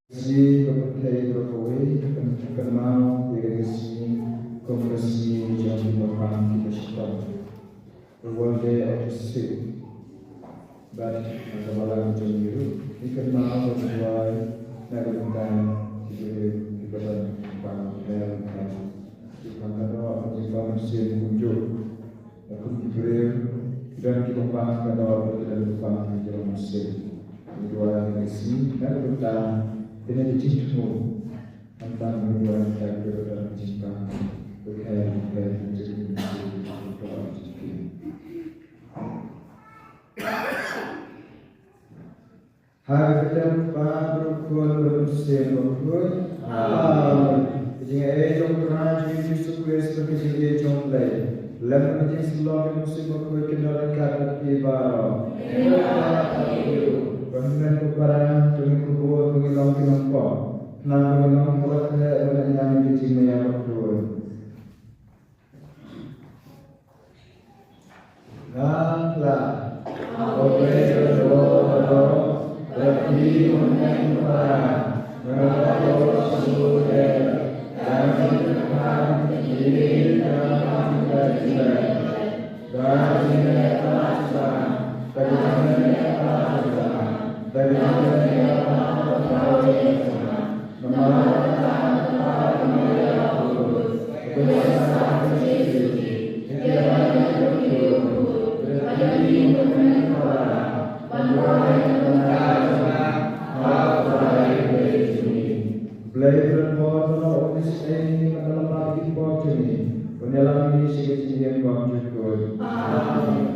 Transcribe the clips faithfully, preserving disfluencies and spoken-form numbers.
Shi ka pynthei baroh kawei ka pyn-, ka pynmaw ïa ka sngi kum ka sngi jong ki bapang ki bashitom. The World Day of the Sick. Bad ha ka balang jong ngi ruh ngi kynmaw ban duwai na ka bynta ki briew kiba don ki bapang ki bapang. Ki bapang ka doh ban ïa ka mynsiem kumjuh. Kum ki briew, ki don ki bapang ka doh bad ki don ki bapang ki long mynsiem. Ngi duwai ha kane ka sngi na ka bynta kine ki jingthmu. Khamtam ngi duwai na ka bynta ki don ki jingpang. Ki kher ki kher ki jingpang. Ha ka kyrteng u Kpa bad u Khun bad u Mynsiem Bakhuid. Amen. Ka jingaiei jong u Trai jong ngi Jisu Khrist bad ka jingïeit jong u Blei, lem bad ka jingsyllok jong u Mynsiem Bakhuid, kin don ryngkat bad phi baroh. Ba ngin ïa kyrpad, to ngin kyrkhu, to ngin long ki nongpop, khnang ba ngin long ki nongpop, khnang ba ngin long ki nongpop. Ngan lah. Blei u don bor, u don bor, u don bor, u don bor, u don bor, u don bor. Amen.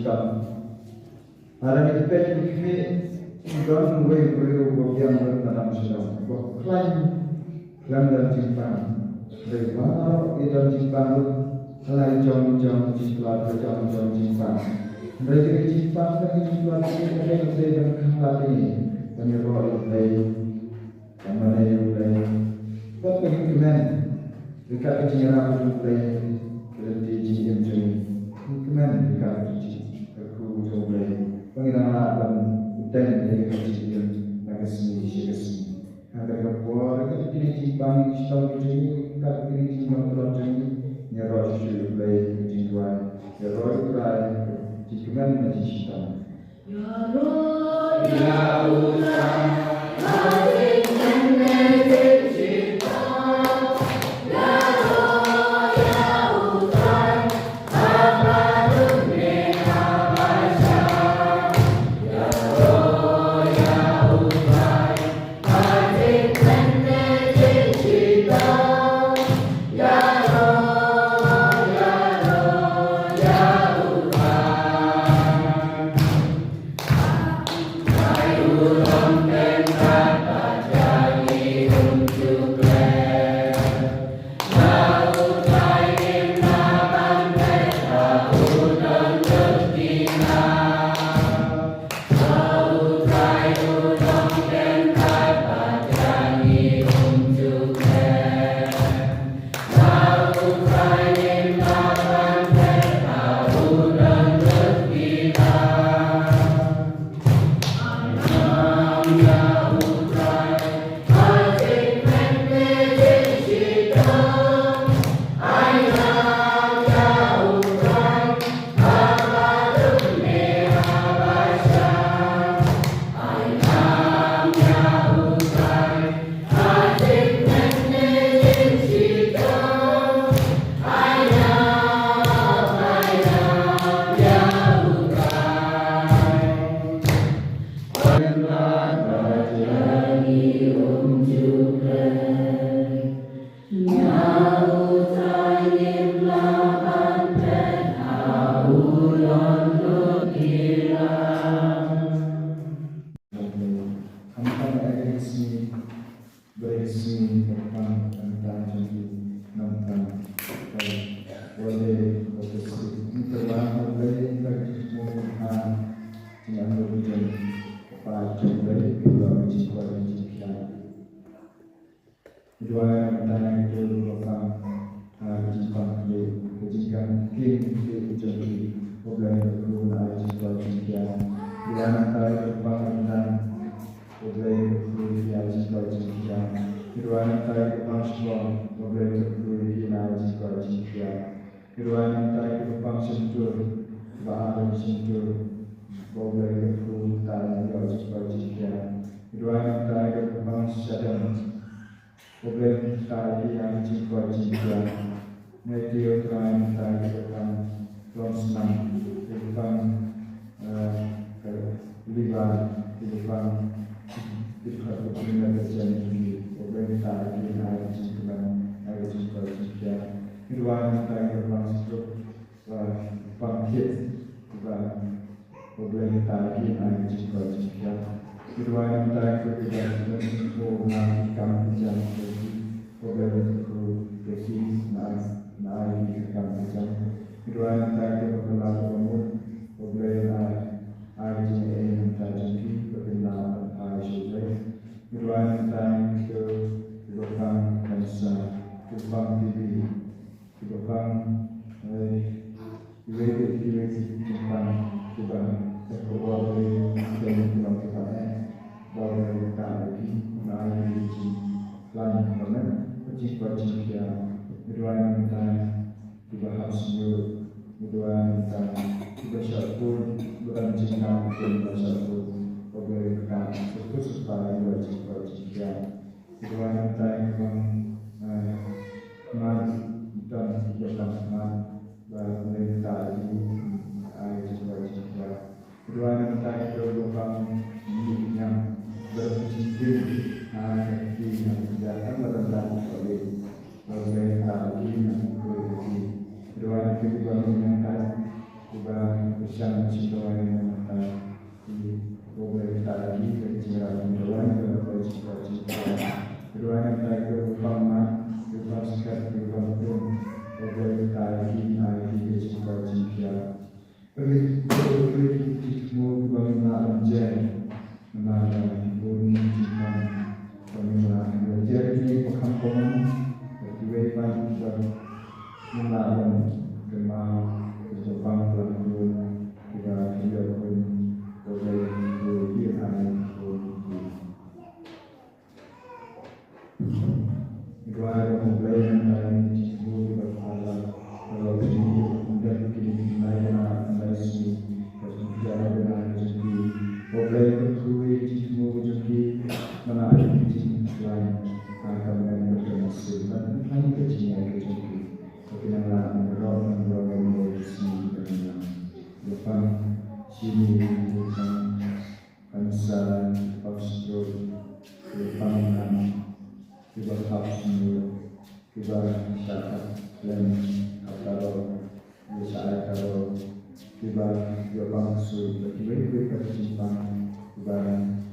Haba ngi peit ngi khmih, don uwei u briew uba biang lut na dong sha dong, uba khlaiñ khlem don jingpang. Hynrei baroh ki don jingpang lut, ha la i jong i jong jingtlot, ha la i jong i jong jingpang. Hynrei ka jingpang ka jingtlot ka dei ban khanglad ïa ngi ban ïaroh ïa U Blei. Ka mane U Blei. Bad ba ngin kmen ryngkat ka jingïarap U Blei, ka lynti jingim jong ngi. Ngin kmen ryngkat ka jingkyrkhu jong U Blei ba ngin nang lah ban bteng ïa ka jingim na ka sngi sha ka sngi. Ha kata ka por, ryngkat kine ki jingbang shitom ki jong ngi, ryngkat kine ki jingbang tlot jong ngi, ngin ïaroh shuh shuh ïa U Blei ka jingduwai, ïaroh ïa U Trai ka jingkmen na jingshitom. Ngi duwai na ka bynta ïa kito kiba pang ha ka jingpang khleh, ka jingkam khleh jong ki. Ko Blei kyrkhu, ai jingkoit jingkhiah. Ngi duwai na ka bynta ïa kito kiba pang ha ka bynta, Ko Blei kyrkhu, ai jingkoit jingkhiah. Ngi duwai na ka bynta ïa kito kiba pang sha, Ko Blei kyrkhu, ai jingkoit jingkhiah. Ngi duwai na ka bynta kiba pang shyntur, kiba ar shyntur, Ko Blei kyrkhu, ai jingkoit jingkhiah. Ngi duwai na ka bynta kiba pang shadem, Ko Blei kyrkhu, ai jingkoit jingkhiah. Ngi duwai na ka bynta kiba pang long snam, kiba pang, eh, liver, kiba pang, kiba pang, Ko Blei kyrkhu, ai jingkoit jingkhiah. Ngi duwai na ka bynta kiba pang stroke, ba pang thied, ba, ba Blei mynta ki ai ka jingkoit jingkhiah. Ki duwai mynta ki ba ki dang sngewthuh ha ki kam ki jam ki, ba Blei mynta ki na ai, na ai ki kam ki jam. Ki duwai mynta ki ba kylla ba mut, ba Blei na ai, ai jingaiei mynta jong ki ba kin lah ban phai sha U Blei. Ki duwai mynta ki ba pang cancer, ki ba pang T B, kiba pang, eh, kiwei kiwei ki jingpang kiba, eh, ka bor Blei, ki long kiba, eh, bor Blei ka ai ki, na ai ki jingpang, ka jingpang jingpang, ki duwai mynta kiba hap sniew, ki duwai mynta kiba shah pud, ba don jingkam kiba shah pud, ba Blei ka ai ki jingpang jingpang. Ki duwai mynta kiba, eh, mad, don kiba pang mad, ba Blei mynta ki ai jingkoit jingkhiah. Ki duwai mynta kiba pang mih ñiang, ba don jingkyrkieh, ha ka kti, ha ka kti, ha ka kti, ba Blei mynta ki ai jingkoit jingkhiah. Ki duwai kiba mih ñiang kat, kiba kyrshan Ryan Tiger Pangma, Rupan Skat, Rupan Pun, Robert Taiki, Aiki, Jessica Cynthia. Pergi, pergi, pergi, semua bukan nak menjadi, menang dan pun jumpa. Kami menang menjadi ni bukan komen, tapi wepan bukan menang dan kenal, Jepang dan pun kita tidak pun, boleh, boleh, dia hanya pun. Ngi duwai ba U Blei un ai ïa ngi ki jingmut kiba phylla, ba la pynmih ïa u pyndet kine ki bnai ba na bnai sngi, ba jingpyllait ba na jong ki. Ba U Blei un kyrkhu ïa ki jingmut jong ki, ba na ïa ki jingpyllait ha ka met bad ka mynsiem, ban pynpait ïa ka jingngeit ka jong ki. Ba kin nang lah ban ïaroh ban ïaroh ïa u Blei ha ki sngi kiba wan. Ïa pang shi ni, ïa pang Kan sa pang stroke, ki pang nam, kiba hap sniew, kiba shah hap lem hap taro, kiba shah ai taro, kiba ïoh pang suk, bad kiwei kiwei pat ki jingpang, kiba,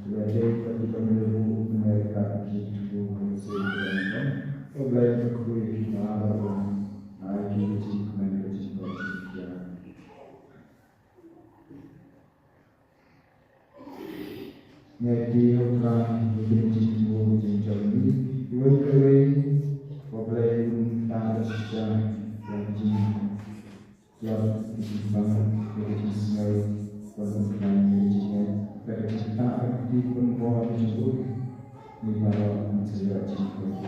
kiba dei pat kiba mih na buh Amerika, ki jingthmu ha mynsiem kiba nyngkong. Ko Blei, kyrkhu ïa ki baroh, ai ki jingkmen, ki jingkmen, ki jingkmen. Ngi ïaid ha U Trai, ïa kine ki jingthmu jingjop ngi, iwei pa iwei, ba U Blei un da ka shisha ïa ki jingtlot, ki jingpang, ïa ki jingsngew, ban pynkhlaiñ ïa ki jingngeit, bad ka jingktah ka kti pynbor ka jong U. Ngi baroh ngin sa ïoh jingkhuid.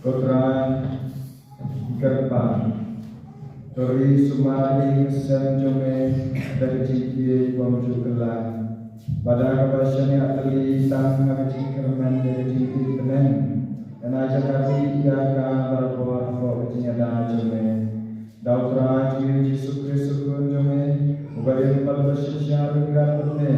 Ko Trai, kyrpad, to ri sumar ïa ki sem jong me da ka jingkit bymjukla, bad da kaba shaniah tylli tang ha ka jingkyrmen ïa ka jingkit bneng, yn ai jaka ri ïa ka barabor hapoh ka jingïada jong me. Da U Trai jong ngi U Jisu Khrist U Khun jong me, uba im bad uba shisha ryngkat bad me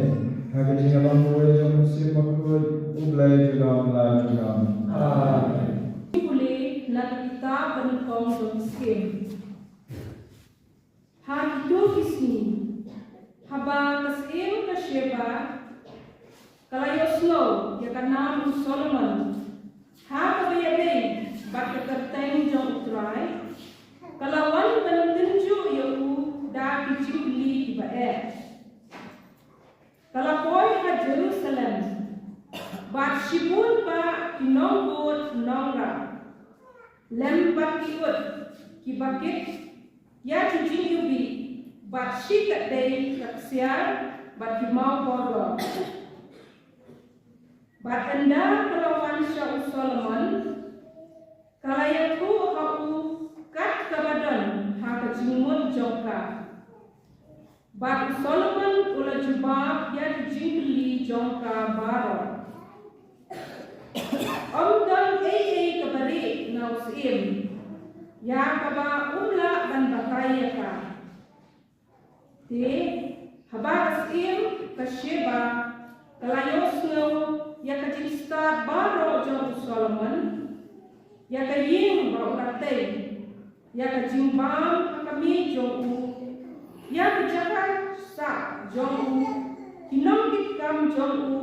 ha ka jingïalong kawei jong U Mynsiem Bakhuid, U Blei junom la junom. Amen. Pule na ka kitab banyngkong jong ki Syiem. Ha kito ki sngi, haba ka Syiem ka Sheba ka la ïohsngew ïa ka nam u Solomon ha kaba ïadei bad ka kyrteng jong U Trai, ka la wan ban tynjuh ïa u da ki jingkylli kiba eh. Ka la poi ha Jerusalem bad shibun bah ki nongbud nongrah, lem bad ki ut kiba kit ïa ki jingïubih, bad shi katdei ka ksiar bad ki mawkordor. Bad ynda ka la wan sha u Solomon, ka la ïathuh ha u kat kaba don ha ka jingmut jong ka. Bad u Solomon u la jubab ïa ki jingkylli jong ka baroh. Ym don ei ei kaba rieh na u Syiem ïa kaba um lah ban batai ïa ka. Te haba ka Syiem ka Sheba ka la ïohsngew ïa ka jingstad baroh jong u Solomon, ïa ka ïing ba u la tei, ïa ka jingbam ha ka miej jong u, ïa ka jaka sah jong u, ki nongkitkam jong u,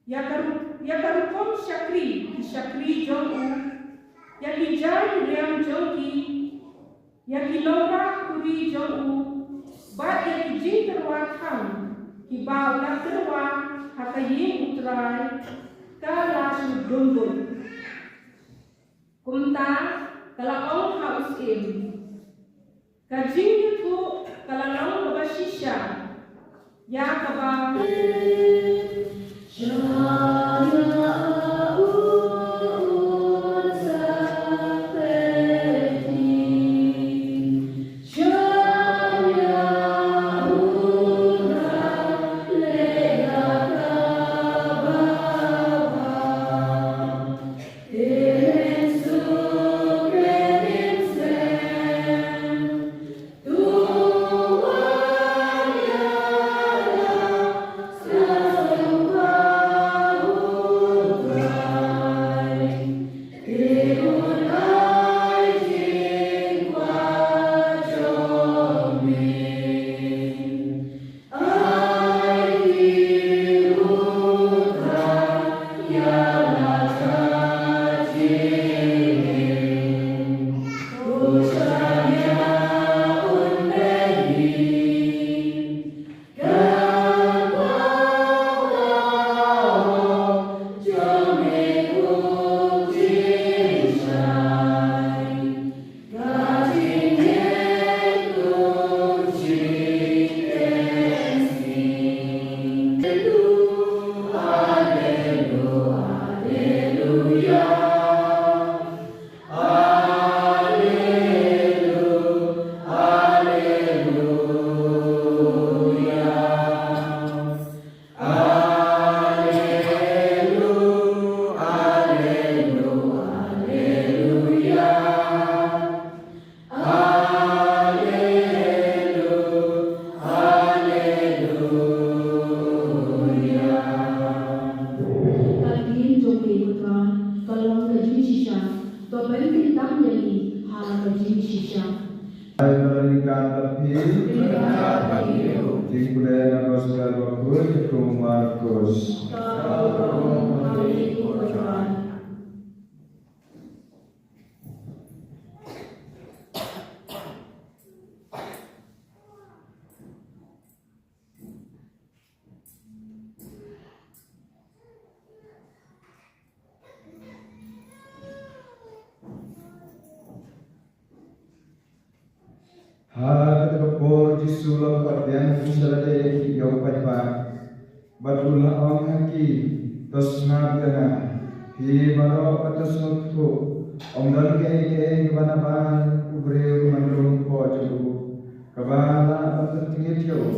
ïa ka ru-, ïa ka rukom shakri ki shakri jong u, ïa ki jaiñ riam jong ki, ïa ki nongrah khuri jong u, bad ïa ki jingtyrwa thang kiba u la tyrwa ha ka ïing U Trai, ka la shu dum buit. Kumta ka la ong ha u Syiem, ka jingïathuh ka la long kaba shisha ïa kaba Ka ktien jong phi ko Trai ka long ka jingshisha, to pynkyntang ïa ngi ha ka jingshisha. Ai ba la ïa ka da phi. Jingpynlong na Gospel bakhuid jong u Markos. Ka long ha ngi ko Trai. Ha kata ka por u Jisu u la pat biang sha lade ïa u paidbah, bad u la ong ha ki, to sngap ïa nga, phi baroh bad to sngewthuh, Ym don kaei kaei kaba nabar u briew man rung hapoh jong u, kaba lah ban pyntngit ïa u,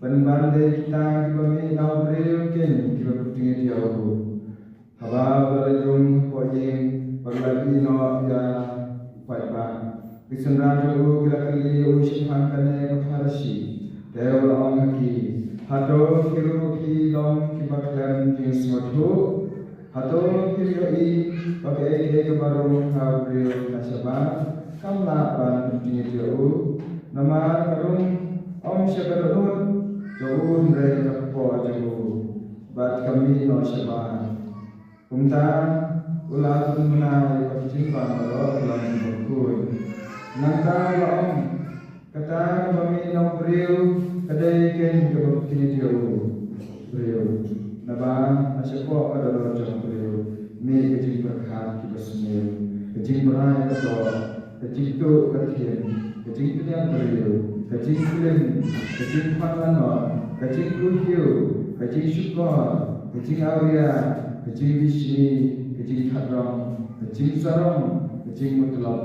pynban dei kita kiba mih na u briew kein kiba pyntngit ïa u. Haba u la leit rung hapoh ïing, bad u la ïeh noh ïa u paidbah, ki synran jong u ki la kylli ïa u shaphang kane ka pharshi. Te u la ong ha ki, hato phi ruh phi long kiba khlem jingsngewthuh? Hato phim ïohi ba kaei kaei kaba rung ha u briew na shabar kam lah ban pyntngit ïa u? Namar ka rung ym sha ka dohnud jong u hynrei ka kpoh jong u, bad ka mih noh shabar. Kumta u la pynbna ïa ki jingbam baroh ki long kiba khuid. Nangta u la ong, kata kaba mih na u briew ka dei kein kaba pyntngit ïa u briew. Naba na shapoh ka dohnud jong u briew mih ka jingpyrkhat kiba sniew, ka jingbrai ka doh, ka jingtuh ka thiem, ka jingpdiang briew, ka jingklim, ka jingpang lanot, ka jingkhuid, ka jingshukor, ka jingawria, ka jingbishni, ka jingthadrong, ka jingsarong, ka jingmutlop.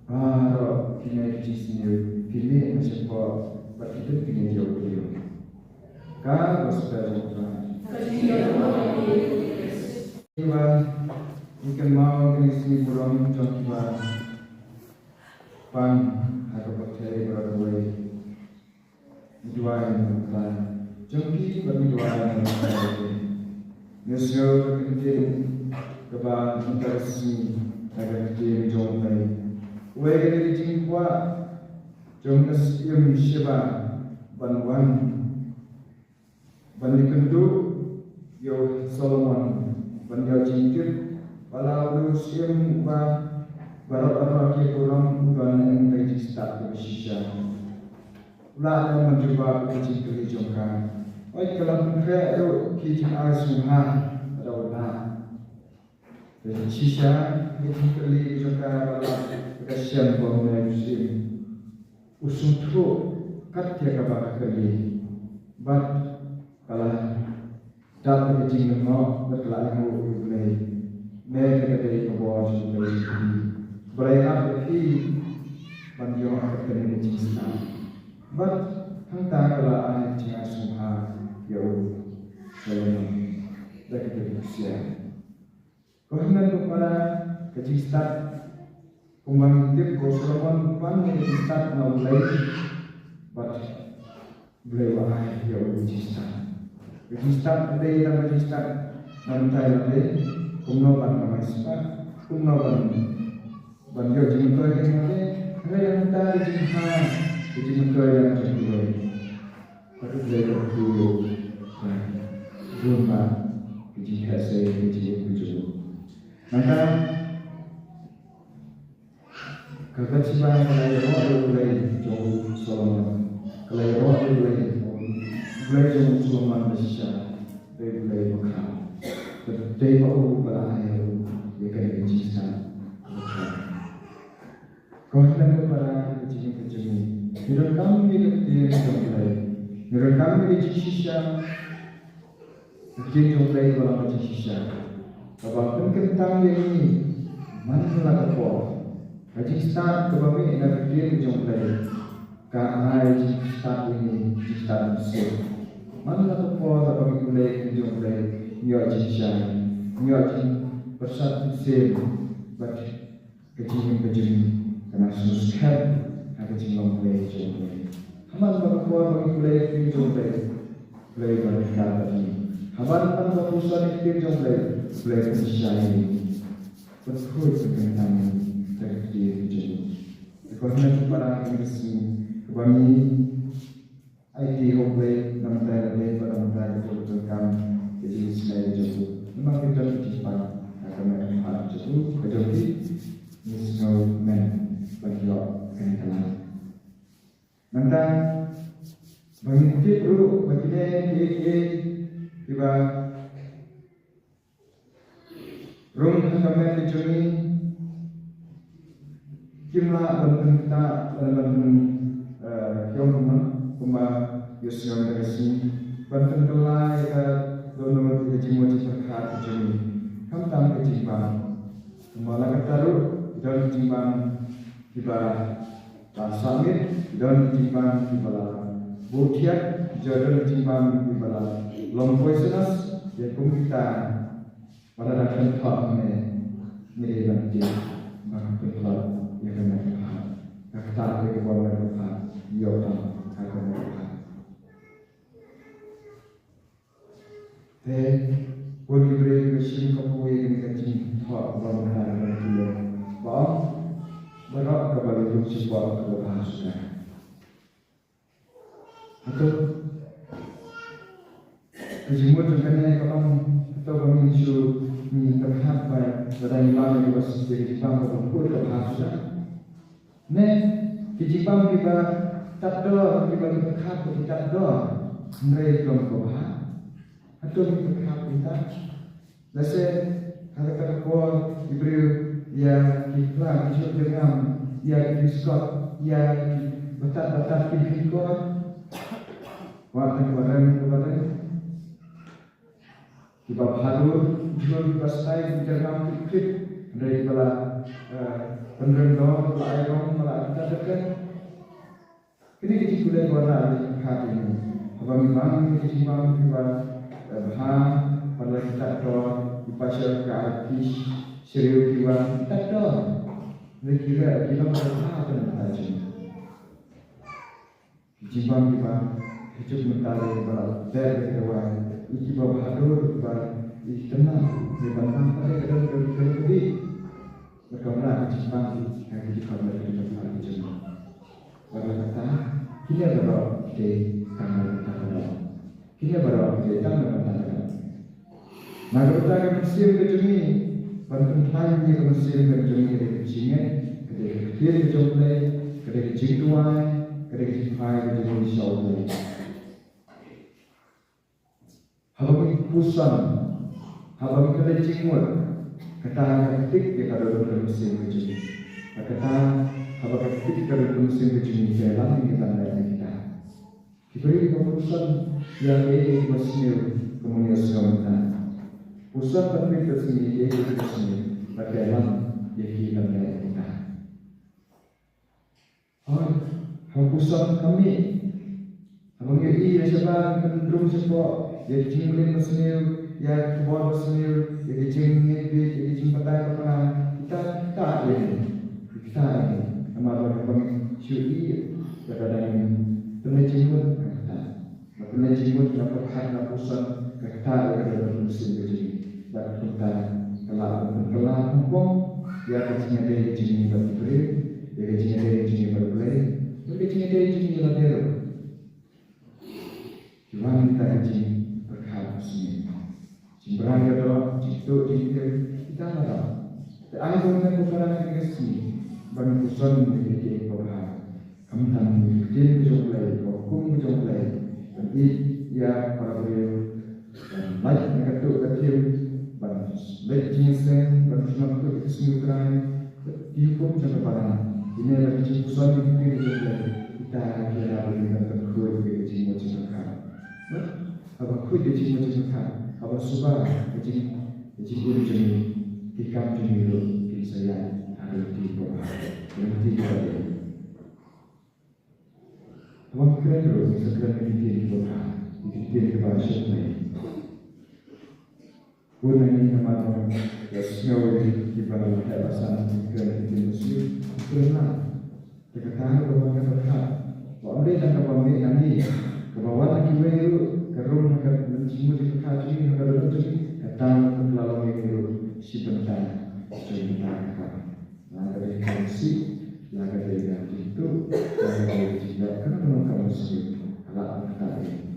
Baroh kine ki jingsniew ki mih na shapoh bad ki pyntngit ïa u briew. Ka gospel jong u Trai. Kiba ngi kynmaw kine ki sngi burom jong kiba pang ha ka pyrthei baroh kawei. Ngi duwai na u Trai jong ki bad ngi duwai na u Trai jong ki. Ngi sngew ka ktien kaba mynta ka sngi ha ka ktien jong u Blei. Uwei ka dei ka jingkwah jong ka Syiem Sheba ban wan ban ïakynduh ïa u Solomon ban ïoh jingtip ba la u syiem uba baroh baroh ki burom u don ïa ka jingstad kaba shisha. U la leh ban jubab ïa ka jingkylli jong ka. Oi, ka la pynkhreh ruh ki jingai sngewbha da u lah. Te shisha ka jingkylli jong ka ba la ka shem ba u nai u syiem. U sngewthuh kat ïa kaba ka kylli. Bad ka la dap da ka jinglyngngoh bad ka la ainguh ïa u Blei. Me te ka dei ka bor jong u Blei jong phi. Blei ap ïa phi ban ïoh ïa kane ka jingstad. Bad hangta ka la ai ka jingai sngewbha ïa u Solomon da ka jingpynshitom. Ko hynmen ko para, ka jingstad kumba ngi tip, ko Solomon u pan ïa ka jingstad na u Blei. Bad Blei u ai ïa u ka jingstad. Ka jingstad ka dei tang ka jingstad na bynta lade, kumno ban kamai spah, kumno ban ban ïoh jingmyntoi ha lade, hynrei na bynta ka jingha, ka jingmyntoi jong kiwei. Ka Blei ka tu ïa u. Bun ba ka jingtheh sei ka jingim ka jong u. Nangta ka Bathsheba ka la ïaroh ïa u Blei jong u Solomon. Ka la ïaroh ïa u Blei, u Blei jong u Solomon ba shisha, dei u Blei ba khraw. Ka dei ba u ba la ai ïa u ïa kane ka jingstad ba khraw. Ko hynmen ko para, ka jingim ka jong ngi, ngi donkam ïa ka ktien jong u Blei. Ngi donkam ïa ka jingshisha. Ka ktien jong u Blei ka long ka jingshisha kaba pynkyntang ïa ngi man la ka por. Ka jingstad kaba mih na ka ktien jong u Blei ka ai jingstad ïa ngi, jingstad mynsiem. Man la ka por kaba ngi pule ïa ka ktien jong u Blei, ngi ïoh jingshai, ngi ïoh jingpyrsad mynsiem. Bad ka jingim ka jong ngi ka nang sngewskhem ha ka jinglong Blei jong U Blei. Ha man la ka por ba ngi pule ïa ka ktien jong U Blei, U Blei u don ryngkat bad ngi. Ha man la ka por ba ngi pule ïa ka ktien jong U Blei, U Blei u pynshai ïa ngi, u pynkhuid u pynkyntang ïa ngi da ka ktien jong U Blei. Te ko hynmen ko para, kane ka sngi kaba ngi aiti ha U Blei, namar ba U Blei u don ka jingdonkam ka jingisynei jong u. Namar ka don ka jingpang ha ka met ka phad jong u, ka jong ki, ngi sngew kmen ban ïoh kane ka lad. Nangta ba ngin tip ruh ba kine kiei kiei kiba rung ha ka met ka jong ngi kim lah ban pynktah, ban, ban pyn, eh, hiong kumno, kumba ïohsngew ïa ka sngi, ban pynkylla ïa ka dohnud ïa ka jingmut jingpyrkhat ka jong ngi. Khamtam ka jingbam. Kumba la kata ruh, ki don ki jingbam kiba la sah miet, ki don ki jingbam kiba la buh thiat, ki don ki jingbam kiba la long poisonous, ïa kum kita ba la dang kynthot ne, ne ïa ban tip ba ka kynthot ïa ka met ka phad. Ka kata ka kaba met ka phad, ïoh tang ha ka met ka phad. Te, bun ki briew ki shim kabu ïa kane ka jingthoh ba mynta ka dang pule. Ba ong, baroh kaba la ïoh shapoh kaba bha suda. Hato, ka jingmut jong kane ka long, hato ba ngin shu, ngin pyrkhat ba, lada ngi bam ïa kaba shisha, ka jingbam kaba kut kaba bha suda. Ne, ki jingbam kiba tad dor, kiba ngi pyrkhat ba ki tad dor. Hynrei ki long kiba bha. Hato ngi pyrkhat kumta? Lehse, ha kata ka por, ki briew, ïa ki khlaiñ, ki shu jyrngam, ïa ki biskot, ïa ki batat, batat, ki khlieh kor. Wat tang ba rem, ba rem. Kiba bhadur, jhur kiba style, ki jyrngam, ki khlip, hynrei kiba la, eh, pynrem dor, ba la ai rong, ba la ai kata kata. Kine ki jingpule ba la ai ka kata kata. Haba ngi bam ki jingbam kiba, eh, bha, ba la ki tad dor, ki pashar ka ai ki shriew kiba ki tad dor. Hynrei ki re, ki long ba bha ka nang ta jing. Ki jingbam kiba, ki juk mynta kiba, ber kiba wai, i kiba bhadur kiba, i tynam, kiba nam pade ka don ka don ka don ka di. Ba ka mra ki jingbam ki, ha ki jingkot ba ki jingkot ba ki jingkot. Ba ka kata, kine baroh ki dei tang na ka kata ka don. Kine baroh ki dei tang na ka kata ka don. Na ka bynta ka mynsiem ka jong ngi, ban pynkhlaiñ ïa ka mynsiem ka jong ngi, ka dei ka jingngeit, ka dei ka ktien ka jong U Blei, ka dei ka jingduwai, ka dei ka jingphai ka jong ngi sha U Blei. Haba ngi puson, haba ngi khlem jingmut, kata ka ktik ïa ka dohnud ka mynsiem ka jong ngi. Kata, haba ka ktik ïa ka dohnud ka mynsiem ka jong ngi, ka ïalam ïa ngi ban leh ïa kita. Ki briew kiba puson ïa kaei kaei kaba sniew, kumno ïa sniew mynta. Puson bad peit bad sniew ïa kaei kaei kaba sniew, bad ïalam ïa ki ban leh ïa kita. Hooid, haba puson ka mih. Haba ngi ïohi ïa shabar, ngi pynrung shapoh ïa ki jingmlien ba sniew, ïa ki khubor ba sniew, ïa ki jingngeit bieit, ïa ki jingbatai ba kynnoh, kita, kita ïa ngi. Kita ïa ngi. Namar ba haba ngi shu ïohi, ïa ka dang pynleit jingmut, kita. Ba pynleit jingmut, nga pyrkhat, nga puson, ka kata ïa ka dohnud ka mynsiem ka jong ngi. Bad kumta ka lah ban pynkylla pynpong ïa ka jingïadei ka jong ngi bad ki briew, ïa ka jingïadei ka jong ngi bad U Blei, ïa ka jingïadei ka jong ngi lade ruh. Ki wan kita ki jingpyrkhat ka sngi. Jingbriew ïa doh, jingtuh, jingtieng, kita la doh. Te ai ba ngin pyrkhat ka sngi, ban puson ïa kiei kiei kiba bha. Khamtam ïa ka ktien ka jong U Blei, ka hukum ka jong U Blei. Ban ïeit ïa para briew, ban lait na ka tuh ka tieng, ban leit jingïaseng, ban shnong tuh ka sngi U Trai. Ki hukum jong ka balang. Kine ba ki jingpuson ïa ka ktien ka jong U Blei. Kita ki la ba ngin ban khuid ïa ka jingmut jingpyrkhat. Haba khuid ïa ka jingmut jingpyrkhat, haba suba ïa ka jing, ïa ka jingim jong ngi, ki kam jong ngi ruh kin sa ïaid ha ka lynti kaba, ka lynti kaba dei. Haba ngi kren ruh, ngi sa kren ïa ki ktien kiba bha, ïa ki ktien kiba shyrkhei. Bun na ngi namar ba ngi la sngew ïa kiba la heh basan, ngi kren ïa ki ktien ba sniew, ngi kren lang. Te kata ruh kaba nga pyrkhat ba ym dei tang kaba mih na ngi, kaba wan na kiwei ruh, ka rung ha ka jingmut jingpyrkhat jong ngi, ha ka dohnud jong ngi, kata ruh ka la long ïa ngi ruh shi bynta jong kita ki kam. La ka dei ka mynsiem, la ka dei ka jingtuh, la ka dei ka jingleh, kano kano ka mynsiem ka lah ban ktah ïa ngi.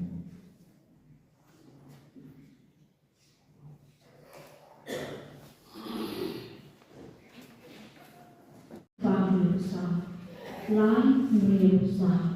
Ba hynriew saw. Lai hynriew saw.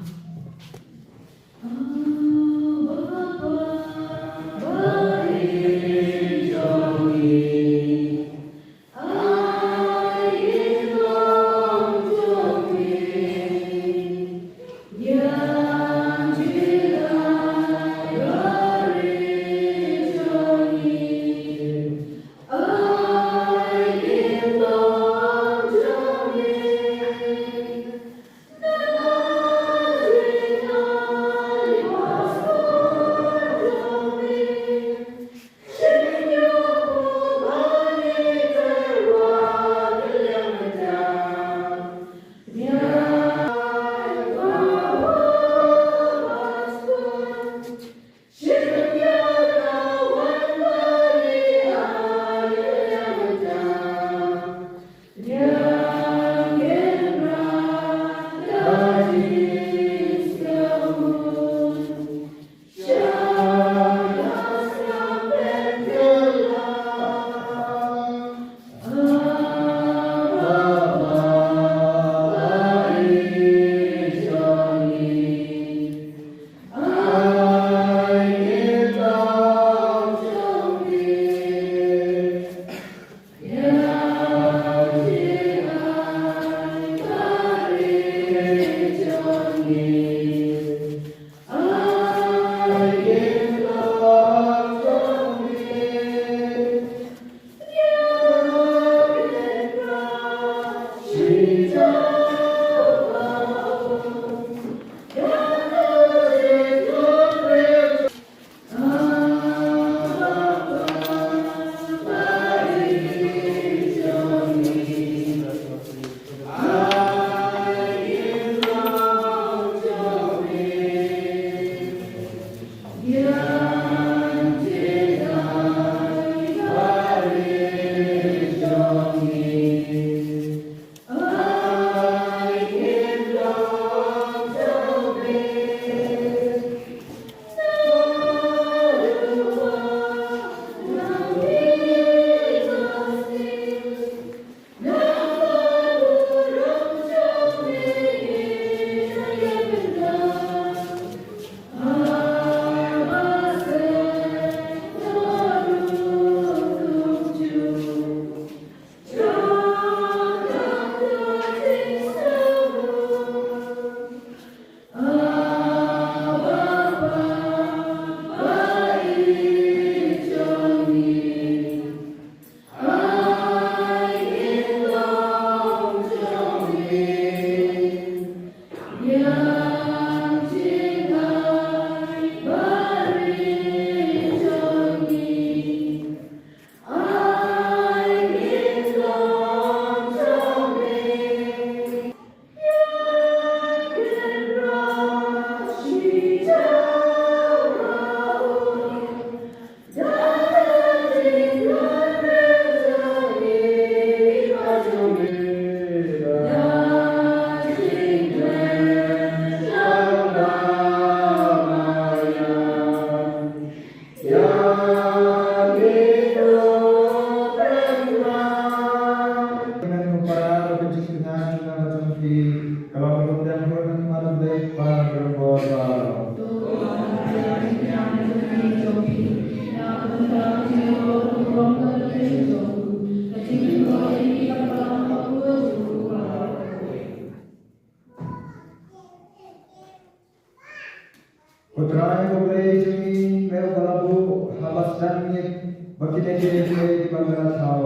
Ba kine kine kiba nga la thaw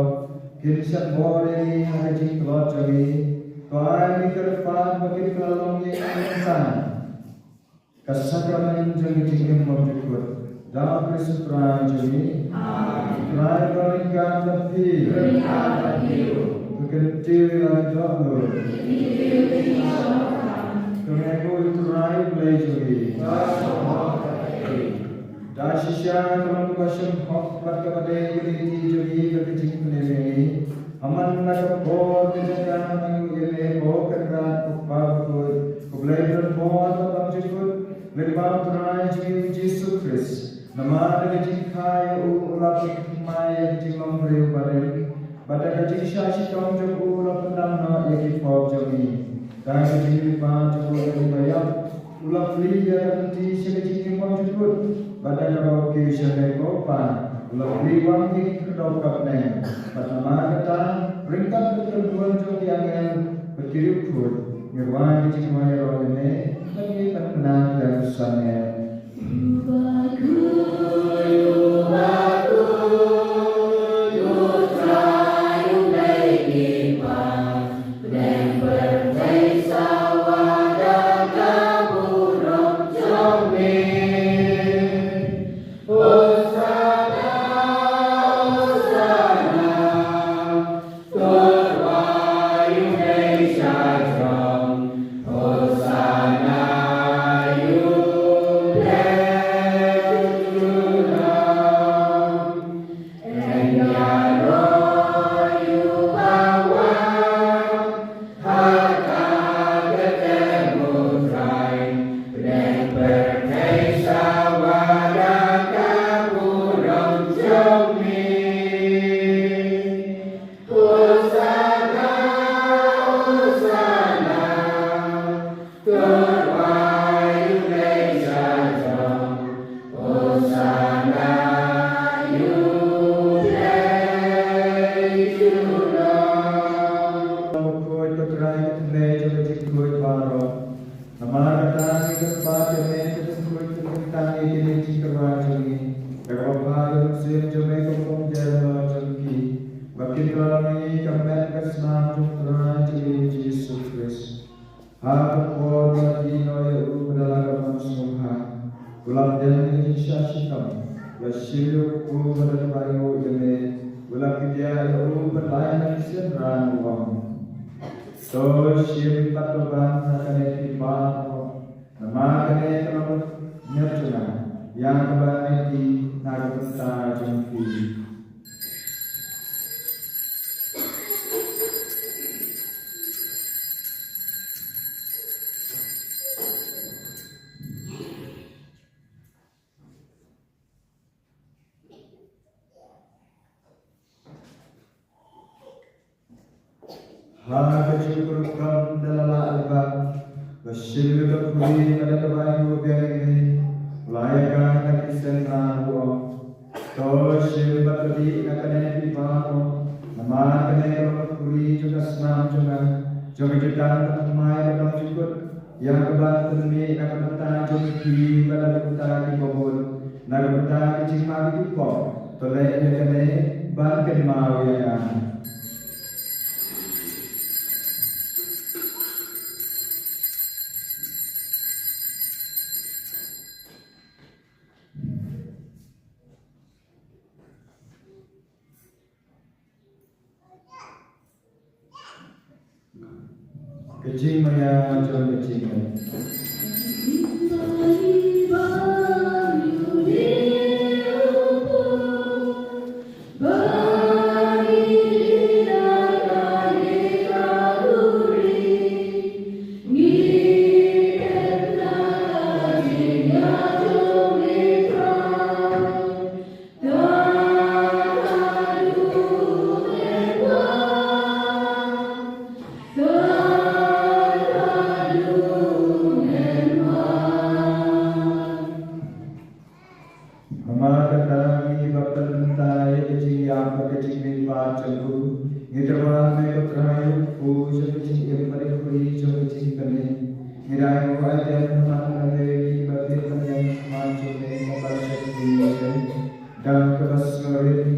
kin shah bor ïa ngi ha ka jingtlot jong ngi. To ai ngi kyrpad ba kin kylla long ïa ngi ka sakramen jong ka jingim bymjukut. Da U Khrist U Trai jong ngi. Amen. Trai ba ryngkat bad phi. Ryngkat bad phi. To kyntiew ïa la ka dohnud. Kyntiew ïa la ka dohnud. To ngeit ïa U Trai U Blei jong ngi. Da shisha ka long kaba shemphok bad kaba dei ka lynti jong ngi bad ka jingpynim ïa ngi. Haman la ka por ka jaka ngi ïa me ko Kynrad ko Kpa bakhuid, ko Blei ba don bor bad bymjukut, lyngba U Trai jong ngi U Jisu Khrist. Namar da ka jingkha ïa u u la pynthymmai ïa ka jinglong briew barim, bad da ka jingshah shitom jong u u la pyndam noh ïa ki pop jong ngi. Da ka jinglypa jong u ïa u ba ïap, u la plie ïa ka lynti sha ka jingim bymjukut. Bad da kaba u kiew sha me ko Kpa, u la plie wan ïa ki khyrdop ka bneng. Bad namar kata, ryngkat bad ka ryngkat jong ki angel bad ki riewkhuid, ngi rwai ka jingrwai ïaroh ïa me, bad ngi pynbna ïa u Samuel. Namar kata ngi kyrpad ïa me, to pynkhuid pynkyntang ïa kine ki jingkyrwai jong ngi da kaba phah ïa u Mynsiem jong me kum u pynjah jong ki, ba kin kylla long ïa ngi ka met ka snam jong U Trai jong ngi U Jisu Khrist. Ha ka por ba la die noh ïa u bad la ka mon sngewbha, u la pdiang ïa ka jingshah shitom, u la shim ïa u kpu bad da kaba ainguh ïa me, u la kdiah ïa u bad la ïalam shisien, u ong: To shim bad to ban na kane phi baroh, namar kane ka long ka met jong nga, ïa kaba ngi ai na ka bynta jong phi. Ha kajuh ka rukom da la lah lypa, u la shim ïa ka khuri bad da kaba ainguh biang ïa me, u la ïakai na ki seng bad u ong: To shim bad to dih na kane phi baroh, namar kane ka long ka khuri jong ka snam jong nga, jong ka jutang bathymmai bad bymjukut, ïa kaban pynmih na ka bynta jong phi bad na ka bynta ki babun, na ka bynta ka jingma ki pop. To leh ïa kane ban kynmaw ïa nga. Ka jingmaïa jong ka jingngeit. Namar kata ngi baptist mynta ïa ka jingïap bad ka jingmihpat jong u. Ngi tyrwa me ko Trai, u kpu jong ka jingim bad u khuri jong ka jingkmen. Ngi dang ïoh aiti na man la ngi ba pynmih ïa ka jingkmen jong me, kaba shakri ïa ka. Da kaba sngewrit ngi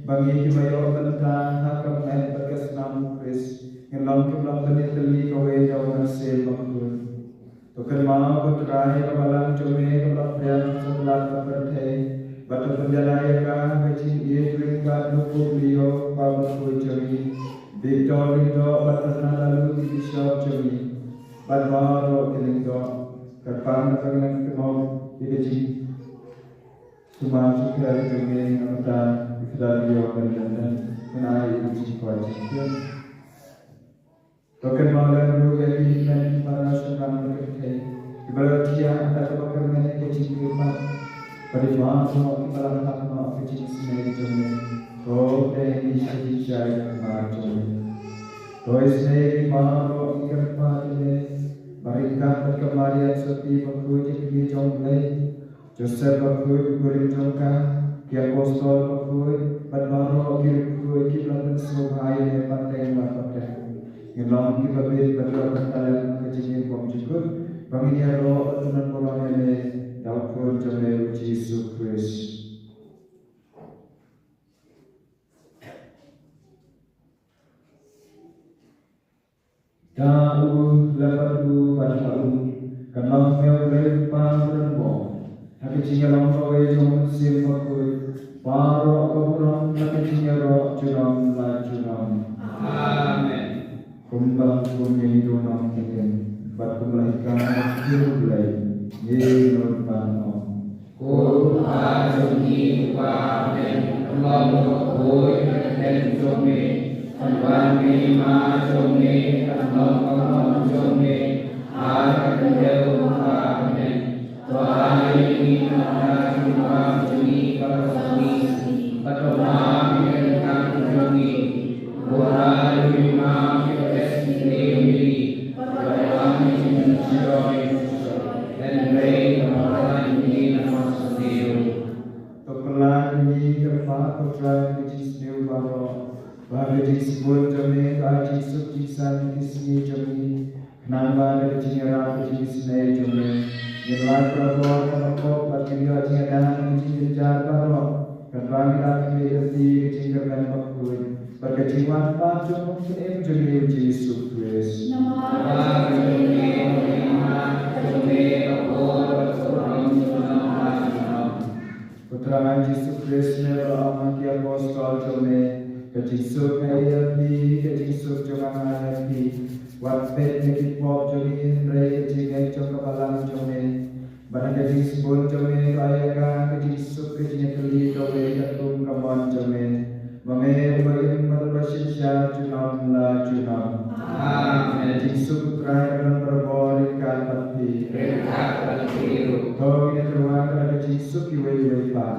Ba ngi kiba ïoh bynta ha ka met bad ka snam u Khrist, ngin long kiba la pynïatylli kawei da u Mynsiem Bakhuid. To kynmaw ko Trai ka balang jong me kaba la pdiang satlak ka pyrthei, bad to pynjlan ïa ka ha ka jingïeit ryngkat u Pope Leo kaba khuid jong ngi, Victor Lyngdoh bad Fernanda Lu ki Bishop jong ngi, bad baroh ki lyngdoh. Kyrpad na ka ngan kynmaw ïa ka jing Sumar sukher jong me na ka bynta u Fidel Rio Bendenden, ngan ai u jingkwah jingkyrkhu. To kynmaw lem ruh ïa ki hynmen ki para shynrang ba kynthei kiba la thiah da kaba kyrmen ïa ka jingkyrpad, bad ïa baroh kiba la phah noh ïa ka jingsnei jong me. To dei ïa ka jingshai kyrpad jong me. To isnei ïa ki baroh ki kyrpad jong me, ba ryngkat bad ka Maria Soti bakhuid ka kmie jong U Blei, Joseph bakhuid u kurim jong ka, ki apostol bakhuid, bad baroh ki riewkhuid kiba la pynsngewbha ïa me pateng bad pateng, ngin long kiba bit bad kiba bynta lem ha ka jingim bymjukut, ba ngin ïaroh bad ngin burom ïa me, da u Khun jong me u Jisu Khrist. Da u, lem bad u, bad ha u, kan long ha me U Blei U Kpa ba don bor, ha ka jingïalong kawei jong U Mynsiem Bakhuid, baroh ka burom bad ka jingïaroh junom la junom. Amen. Kumba kum ïa ngi don nongkyndong, bad kumba la hikai da U Blei, ngi nud ban ong. Ko Kpa jong ngi uba ha bneng, kan long ruh ka kyrteng jong me, kan wan ka hima jong me, kan long ka mon jong me, ha ka khyndew kumba ha bneng. To ai ïa ngi mynta ka jingbam jong ngi kaba shisien, bad to map ïa ka donkam jong ngi, kumba la ïa ngi map ïa kiba sngewsih ïa ngi, bad to lam ïa ngi sha ka jingpynshoi, hynrei to pyllait ïa ngi na ka bynta u diawl. To pyllait ïa ngi, ko Kpa, ko Trai ka jingsniew baroh, ba ka jingsbun jong me ka ai jingsuk jingsan ïa ki sngi jong ngi, khnang ba da ka jingïarap ka jingisnei jong me, ngin lait barabor ha ka pop bad ngin ïoh jingïada na ka jingjynjar baroh, katba ngi la khmih lynti ïa ka jingkyrmen bakhuid bad ka jingwan pat jong U Nongpynim jong ngi U Jisu Khrist. Namar jong me ka hima, jong me ka bor bad ka burom junom la junom. Ko Trai Jisu Khrist, me ba la ong ha ki apostol jong me, ka jingsuk nga ai ïa phi, ka jingsuk jong nga nga ai ïa phi. Wat peit na ki pop jong ngi, hynrei ka jingngeit jong ka balang jong me. Bad ha ka jingsbun jong me to ai ïa nga ka jingsuk, ka jingïatylli kawei katkum ka mon jong me, ma me uba im bad uba synshar junom la junom. Amen. Ka jingsuk U Trai ka don barabor ryngkat bad phi. Ryngkat bad phi ruh. To ngin ïatyrwa ka da ka jingsuk iwei iwei pat.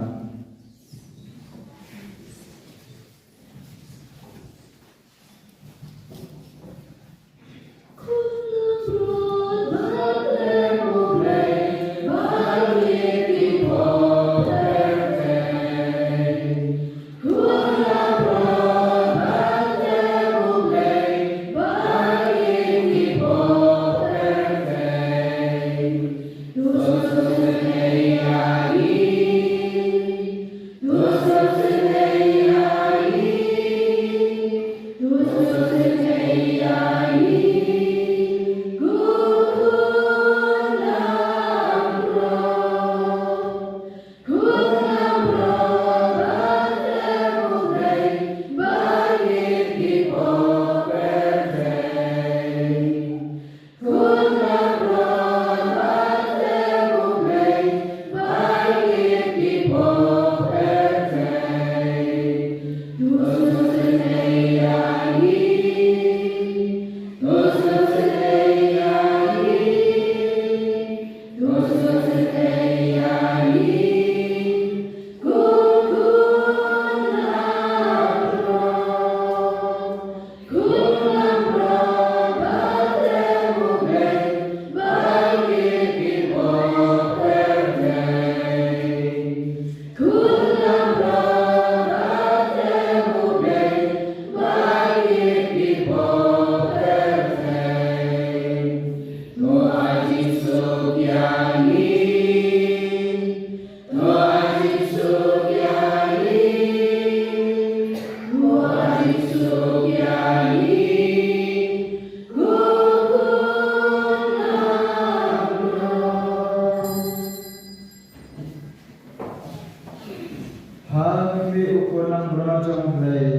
Nongburom jong U Blei,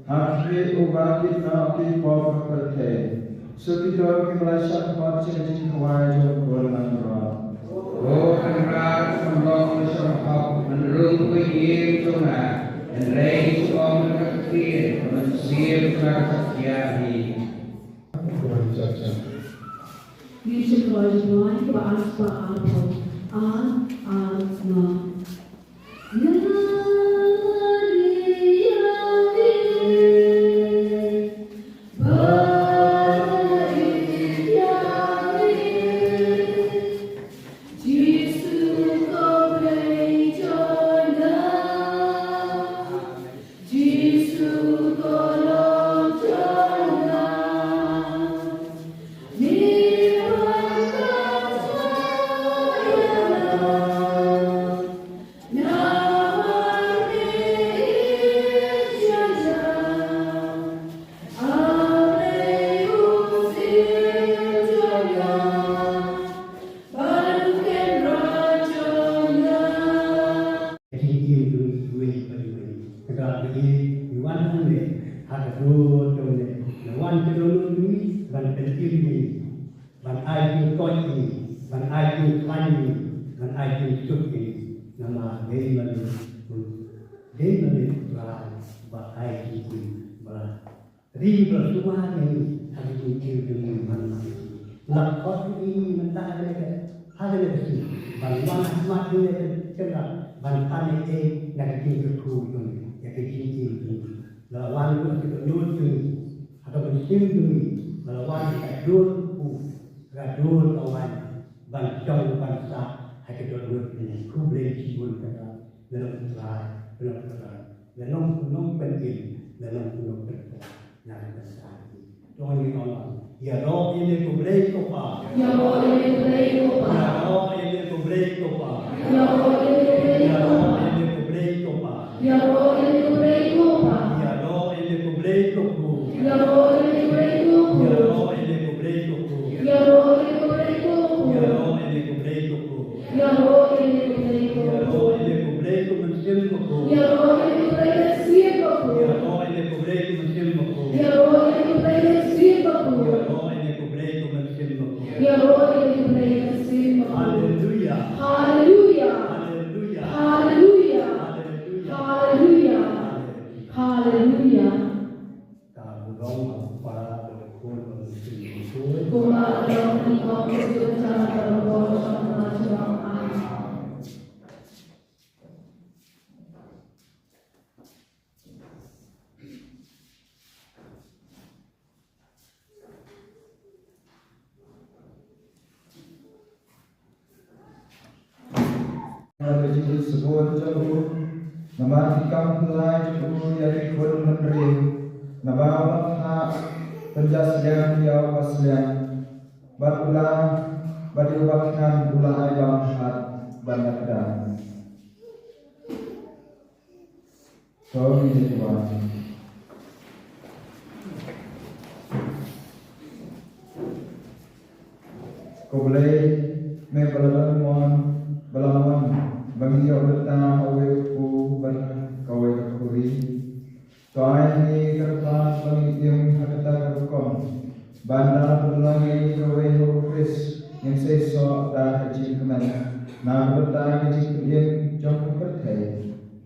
ha khmih uba kit noh ki pop ka pyrthei. Suk kito kiba la shah khot sha ka jingkhawai jong U Khun Nongburom. Ko Kynrad, men long shong hok, men rung ïing jong nga, hynrei to ong ka ktien, men siem ka shakri hi. Ngin sa kynmaw ïa kaba ar spah arphew. Ar, ar, nga. Ka jingim jong ngi iwei pa iwei. Ka dei ba ngi wan hangne ha ka dur jong ngi. Ngi wan ka dohnud jong ngi ban pynim ïa ngi, ban ai jingkoit ïa ngi, ban ai jingkhlaiñ ïa ngi, ban ai jingsuk ïa ngi. Namar dei ma ngi, dei ma ngi Trai ba ai jingim ba la Ri ba la sumar ïa ngi ha ka jingim jong ngi man la. La khot ïa ngi mynta ha kane ka, ha kane ka sngi ban wan ha khmat jong ngi, ban, ban pan ei ei na ka jingkyrkhu jong ngi ïa ka jingim jong ngi. La wan ruh ha ka dohnud jong ngi, ha ka mynsiem jong ngi, la wan ha ka dur kpu, ha ka dur ka waiñ, ban shong ban sah ha ka dohnud jong ngi. Khublei shibun kata, la long Trai, la long Trai. La long u nongpynim, la long u nongpynpoi na ka bynta jong ngi. To ngin ong lang. Ïaroh ïa lade ko Blei ko Pa. Ïaroh ïa lade ko Blei ko Pa. Ïaroh ïa lade ko Blei ko Pa. Ïaroh ïa lade ko Blei ko Pa. Ïaroh ïa lade ko Blei ko Pa. Ïaroh ïa lade ko Blei ko Blei ko Pa. Ïaroh ïa lade ko Blei ko Pa. Ïaroh ïa lade ko Blei ko Pa. Ïaroh ïa lade ko Blei ko Pa. Ïaroh ïa lade ko Blei ko Pa. Ïaroh ïa lade ko Blei ko Pa. Ïaroh ïa lade ko Blei ko Mynsiem Bakhuid. Ïaroh ïa lade ko Blei ko Mynsiem Bakhuid. Ïaroh ïa lade ko Blei ko Mynsiem Bakhuid. Ïaroh ïa lade ko Blei ko Mynsiem Bakhuid. Ïaroh ïa lade ko Blei ko Mynsiem Bakhuid. Ïaroh ïa lade ko Blei ko Mynsiem Bakhuid. Haleluia. Haleluia. Haleluia. Haleluia. Haleluia. Haleluia. Haleluia. Ka burom u Kpa bad u Khun bad u Mynsiem Bakhuid. Kumba long ha nyngkong, ha ka por, ha ka por sha katta katta. Amen. Namar ka jingim sbun jong u, namar ki kam pynlait jong u ïa ki khun bynriew, namar u la phah pynjah sliang ïa u basliang, bad u la, bad ïa u bakhngan u la ai bam hat ban da kdang. To ngin ïa duwai. Ko Blei, me ba la don mon, ba la mon ba ngin ïoh bynta ha uwei u kpu bad ha kawei ka khuri. To ai ha ngi ka kyrpad ba ngin im ha kata ka rukom, ban da pynlong ïa ngi kawei ha u Khrist, ngin seisoh da ka jingkmen na ka bynta ka jingpynim jong ka pyrthei.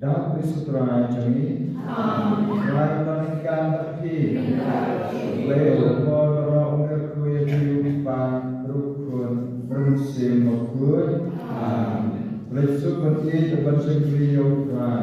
Da U Khrist U Trai jong ngi. Amen. Trai U Blei un don bad phi. Blei u kordor baroh un kyrkhu ïa phi, u Kpa, u Khun, u Mynsiem Bakhuid. Amen. Blei suk ban ïeit bad ban shakri ïa U Trai.